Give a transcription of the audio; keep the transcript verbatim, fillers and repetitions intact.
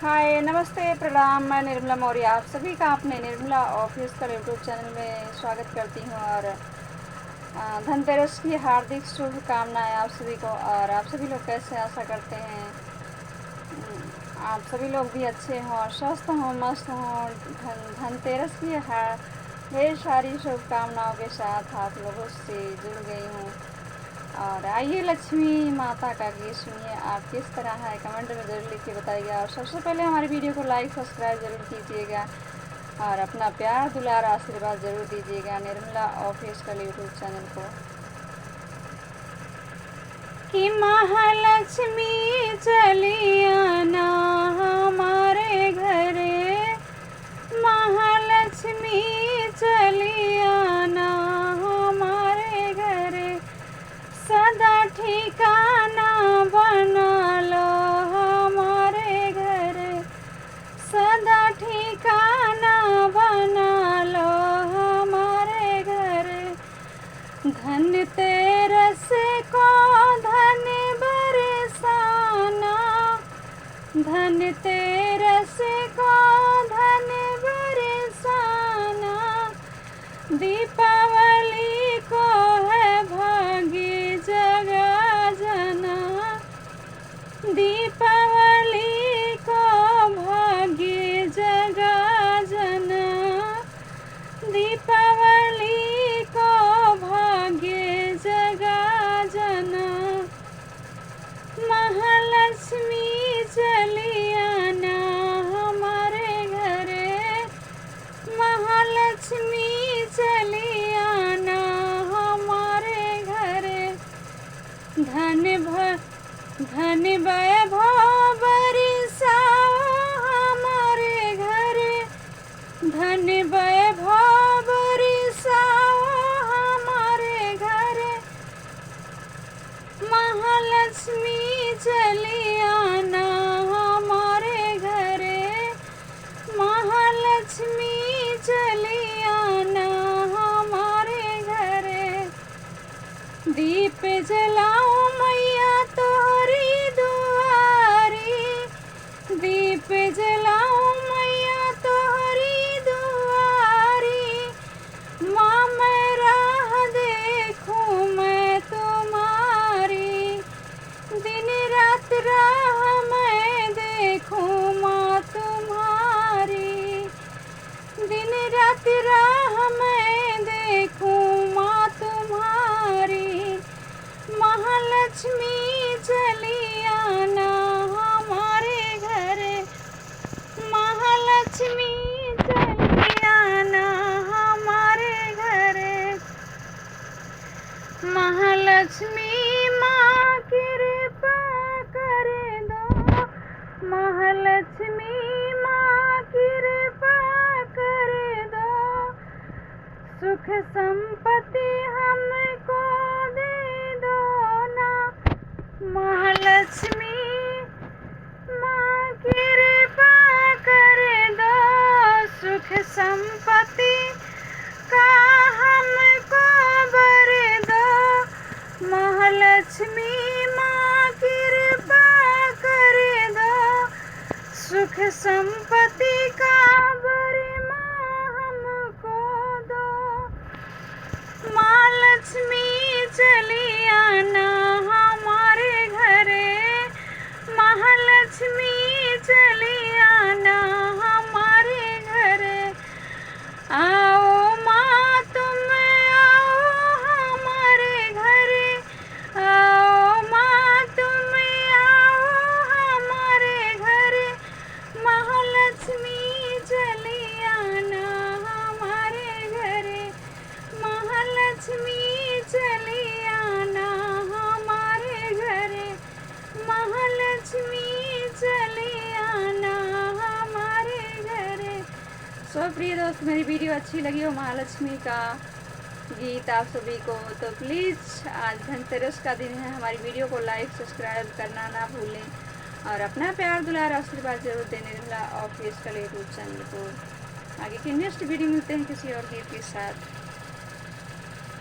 हाय, नमस्ते, प्रणाम, मैं निर्मला मौर्य। आप सभी का अपने निर्मला ऑफिशियल YouTube चैनल में स्वागत करती हूँ और, अ, धनतेरस की हार्दिक शुभकामनाएं आप सभी को। और आप सभी लोग कैसे, आशा करते हैं, उम, आप सभी लोग भी अच्छे हों, स्वस्थ हों, मस्त हों। धन-, धनतेरस की हा-, ढेर सारी शुभकामनाओं के साथ आप लोगों से जुड़ गई हूँ। और आइए लक्ष्मी माता का गीत सुनिए। आप किस तरह है, कमेंट में जरूर लिख के बताइएगा। और सबसे पहले हमारे वीडियो को लाइक, सब्सक्राइब जरूर कीजिएगा और अपना प्यार, दुलार, आशीर्वाद जरूर दीजिएगा निर्मला ऑफिशियल YouTube चैनल को। कि महालक्ष्मी चली आना हमारे घरे, महालक्ष्मी चली आना हमारे घरे, सदा ठिकाना बना लो हमारे घरे, सदा ठिकाना बना लो हमारे घरे। धनतेरस को धन बरसाना, धनतेरस को धन बरसाना, दीपावली को है भाग्य जगा जाना, दीपावली को भाग्य जगा जाना, दीपावली को भाग्य जगा जाना। महालक्ष्मी चली आना हमारे घरे, महालक्ष्मी चली आना हमारे घरे। धन भ-, धन वैभव बरसाओ हमारे घरे, धन वैभव बरसाओ हमारे घरे। महालक्ष्मी चली आना हमारे घरे, महालक्ष्मी चली आना हमारे घरे। दीप जलाओ मैया तोहरी दुआरी, दीप जलाओ मैया तोहरी दुआरी। माँ मैं राह देखूँ मैं तुम्हारी, दिन रात राह मैं देखूँ माँ तुम्हारी, दिन रात राह मैं देखूँ माँ तुम्हारी। महालक्ष्मी चली आना हमारे घरे, महालक्ष्मी चली आना हमारे घरे। महालक्ष्मी माँ कृपा कर दो, महालक्ष्मी माँ कृपा कर दो, सुख संपत्ति हमको दे दो ना। महालक्ष्मी माँ कृपा कर दो, सुख संपत्ति का हमको बर दो। महालक्ष्मी माँ कृपा कर दो, सुख संपत्ति का बर माँ हमको दो। माँ लक्ष्मी चली आना हमारे घरे, महालक्ष्मी चली आना हमारे घरे। आओ माँ तुम आओ हमारे घरे, आओ माँ तुम आओ हमारे घरे। महालक्ष्मी चली आना हमारे घरे, महालक्ष्मी चली आना हमारे घरे, महालक्ष्मी चली आना हमारे घरे। So प्रिय दोस्त, मेरी वीडियो अच्छी लगी हो महालक्ष्मी का गीत आप सभी को, तो प्लीज आज धनतेरस का दिन है, हमारी वीडियो को लाइक सब्सक्राइब करना ना भूलें और अपना प्यार दुलार आशीर्वाद जरूर दें निर्मला ऑफिशियल YouTube चैनल को। आगे की नेक्स्ट वीडियो मिलते हैं किसी और गीत के साथ।